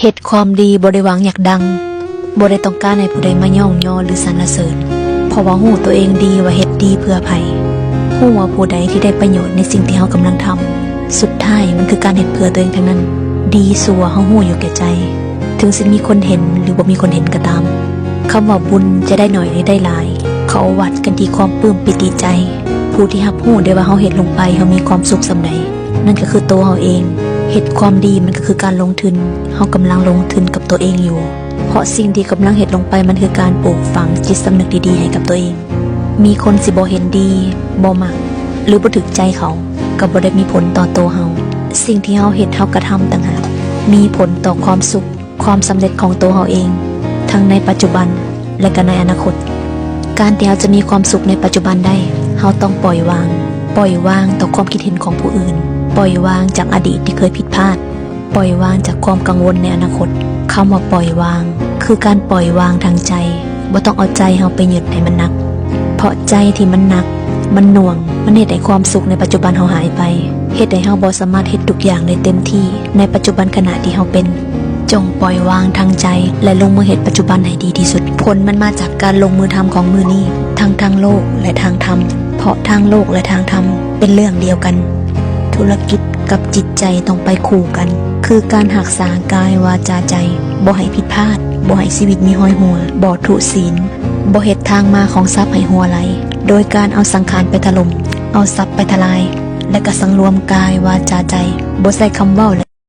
ເຮັດຄວາມດີບໍ່ໄດ້ຫວັງຢາກດັງ, ບໍ່ໄດ້ຕ້ອງການໃຫ້ຜູ້ໃດມາຍ້ອງຍໍ ຫຼື ສັນລະເສີນ, ເພາະວ່າຮູ້ຕົວເອງດີວ່າເຮັດດີເພື່ອໃຜ, ຮູ້ວ່າຜູ້ໃດທີ່ໄດ້ປະໂຫຍດໃນສິ່ງທີ່ເຮົາກຳລັງທຳ. ສຸດທ້າຍມັນຄືການເຮັດເພື່ອຕົວເອງທັງນັ້ນ, ດີຊົ່ວເຮົາຮູ້ຢູ່ແກ່ໃຈ, ເຖິງຊິມີຄົນເຫັນ ຫຼື ບໍ່ມີຄົນເຫັນກໍຕາມ. ຄຳວ່າບຸນຈະໄດ້ໜ້ອຍ ຫຼື ໄດ້ຫຼາຍ, ເຂົາວັດກັນທີ່ຄວາມປຶ້ມປີຕິໃຈ. ຜູ້ທີ່ຮັບຮູ້ໄດ້ວ່າເຮົາເຮັດລົງໄປ ເຮົາມີຄວາມສຸກສ່ຳໃດ, ນັ້ນກໍຄືໂຕເຮົາເອງ. ເຮັດຄວາມດີມັນກໍຄືການລົງທຶນ, ເຮົາກຳລັງລົງທຶນກັບຕົວເອງຢູ່, ເພາະສິ່ງທີ່ກຳລັງເຮັດລົງໄປ ມັນຄືການປູກຝັງຈິດສຳນຶກດີໆໃຫ້ກັບຕົວເອງ. ມີຄົນຊິບໍ່ເຫັນດີ, ບໍ່ມັກ ຫຼື ບໍ່ຖືກໃຈເຂົາ, ກໍບໍ່ໄດ້ມີຜົນຕໍ່ໂຕເຮົາ. ສິ່ງທີ່ເຮົາເຮັດ, ເຮົາກະທຳຕ່າງຫາກ ມີຜົນຕໍ່ຄວາມສຸກ, ຄວາມສຳເລັດຂອງໂຕເຮົາເອງ, ທັງໃນປັດຈຸບັນ ແລະ ກໍໃນອະນາຄົດ. ການທີ່ເຮົາຈະມີຄວາມສຸກໃນປັດຈຸບັນໄດ້, ເຮົາຕ້ອງປ່ອຍວາງ, ປ່ອຍວາງຕໍ່ຄວາມຄິດເຫັນຂອງຜູ້ອື່ນ, ປ່ອຍວາງຈາກອະດີດທີ່ເຄີຍຜິດພາດ, ປ່ອຍວາງຈາກຄວາມກັງວົນໃນອະນາຄົດ. ຄຳວ່າປ່ອຍວາງ ຄືການປ່ອຍວາງທາງໃຈ, ບໍ່ຕ້ອງເອົາໃຈເຮົາໄປຍຶດໃຫ້ມັນໜັກ, ເພາະໃຈທີ່ມັນໜັກ, ມັນໜ່ວງ, ມັນເຮັດໃຫ້ຄວາມສຸກໃນປັດຈຸບັນເຮົາຫາຍໄປ, ເຮັດໃຫ້ເຮົາບໍ່ສາມາດເຮັດທຸກຢ່າງໄດ້ເຕັມທີ່ໃນປັດຈຸບັນຂະນະທີ່ເຮົາເປັນ. ຈົ່ງປ່ອຍວາງທາງໃຈ ແລະ ລົງມືເຮັດປັດຈຸບັນໃຫ້ດີທີ່ສຸດ. ຜົນມັນມາຈາກການລົງມືທຳຂອງມື້ນີ້, ທັງທາງໂລກ ແລະ ທາງທຳ, ເພາະທາງໂລກ ແລະ ທາງທຳເປັນເລື່ອງດຽວກັນ. ທຸລະກິດກັບຈິດໃຈຕ້ອງໄປຄູ່ກັນ, ຄືການຮັກສາກາຍ ວາຈາ ໃຈ, ບໍ່ໃຫ້ຜິດພາດ, ບໍ່ໃຫ້ຊີວິດມີຮອຍຮົ່ວ, ບໍ່ທຸສີນ, ບໍ່ເຮັດທາງມາຂອງຊັບໃຫ້ຮົ່ວໄຫຼ, ໂດຍການເອົາສັງຂານໄປຖະຫຼົ່ມ, ເອົາຊັບໄປທະລາຍ ແລະ ກະສັງລວມກາຍ ວາຈາ ໃຈ, ບໍ່ໃຊ້ຄຳເວົ້າ ແລະ